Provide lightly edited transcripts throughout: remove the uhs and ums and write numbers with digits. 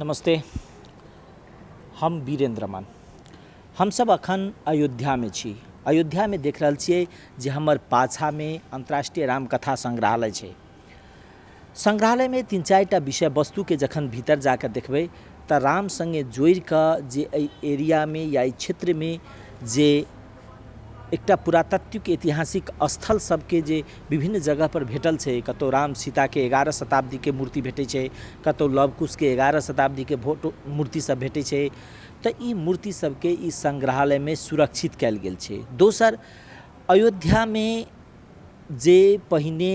नमस्ते, हम वीरेन्द्र रमन। हमसभ अखन अयोध्यामे छी। अयोध्यामे देख रहल छियै जे हमर पाछामे अन्तर्राष्ट्रीय रामकथा सङ्ग्रहालय छै। सङ्ग्रहालयमे 3-4 टा विषय वस्तुके जखन भीतर जाकऽ देखबै तऽ राम सङ्गे जोड़िकऽ जे एहि एरियामे या एहि क्षेत्रमे जे एकटा पुरातत्विक ऐतिहासिक स्थल सबके जे विभिन्न जगहपर भेटल छै, कतहु राम सीताके 11 शताब्दीके मूर्ति भेटै छै, कतहु लव कुशके 11 शताब्दीके फोटो मूर्ति सब भेटै छै, तऽ ई मूर्ति सबके ई सङ्ग्रहालयमे सुरक्षित कयल गेल छै। दोसर, अयोध्यामे जे पहिने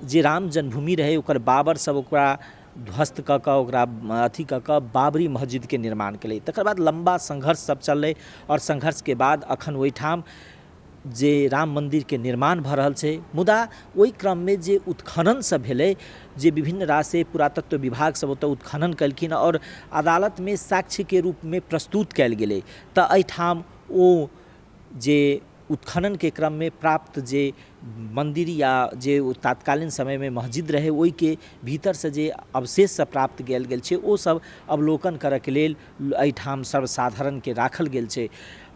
जे राम जन्मभूमि रहै ओकर बाबर सब ओकरा ध्वस्त कऽ कऽ ओकरा अथी कऽ कऽ बाबरी मस्जिदके निर्माण केलै। तकर बाद लम्बा संघर्ष सब चललै आओर संघर्षके बाद अखन ओहिठाम जे राम मन्दिरके निर्माण भऽ रहल छै। मुदा ओहि क्रममे जे उत्खनन सब भेलै, जे विभिन्न राशि पुरातत्व विभाग सब ओतऽ उत्खनन केलखिन आओर अदालतमे साक्ष्यके रूपमे प्रस्तुत कयल गेलै, तऽ एहिठाम ओ जे उत्खननके क्रममे प्राप्त जे मन्दिर या जे ओ तात्कालीन समयमे मस्जिद रहै ओहिके भीतरसँ जे अवशेष सब प्राप्त कयल गेल छै ओ सब अवलोकन करऽके लेल एहिठाम सर्वसाधारणके राखल गेल छै।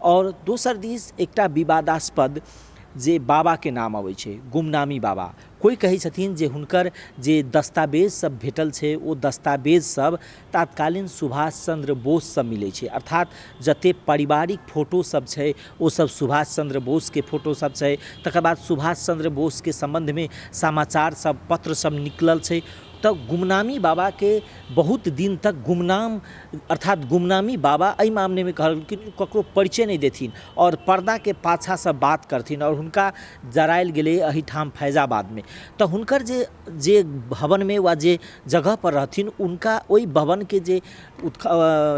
आओर दोसर दिस एकटा विवादास्पद जे बाबाके नाम अबै छै, गुमनामी बाबा। कोइ कहै छथिन जे हुनकर जे दस्तावेज सब भेटल छै ओ दस्तावेज सब तात्कालीन सुभाष चन्द्र बोससँ मिलै छै, अर्थात जते पारिवारिक फोटो सब छै ओ सब सुभाष चन्द्र बोसके फोटो सब छै। तकर बाद सुभाष चन्द्र बोसके सम्बन्धमे समाचार सब पत्र सब निकलल छै। तऽ गुमनामी बाबाके बहुत दिन तक गुमनाम, अर्थात गुमनामी बाबा एहि मामलेमे कहलखिन ककरो परिचय नहि देथिन आओर पर्दाके पाछाँसँ बात करथिन, आओर हुनका जरायल गेलै एहिठाम फैजाबादमे। तऽ हुनकर जे जे भवनमे वा जे जगहपर रहथिन हुनका ओहि भवनके जे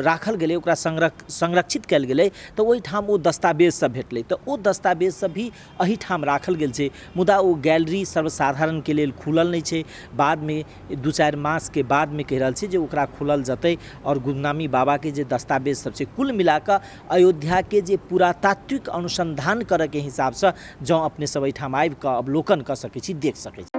राखल गेलै ओकरा संरक्षित कयल गेलै, तऽ ओहिठाम ओ दस्तावेज सब भेटलै, तऽ ओ दस्तावेज सब भी एहिठाम राखल गेल छै। मुदा ओ गैलरी सर्वसाधारणके लेल खुलल नहि छै। बादमे 2-4 मासके बादमे कहि रहल छै जे ओकरा खुलल जेतै आओर गुमनामी बाबाके जे दस्तावेज सब छै। कुल मिलाकऽ अयोध्याके जे पुरातात्विक अनुसन्धान करऽके हिसाबसँ जँ अपने सब एहिठाम आबिकऽ अवलोकन कऽ सकै छी, देख सकै छी।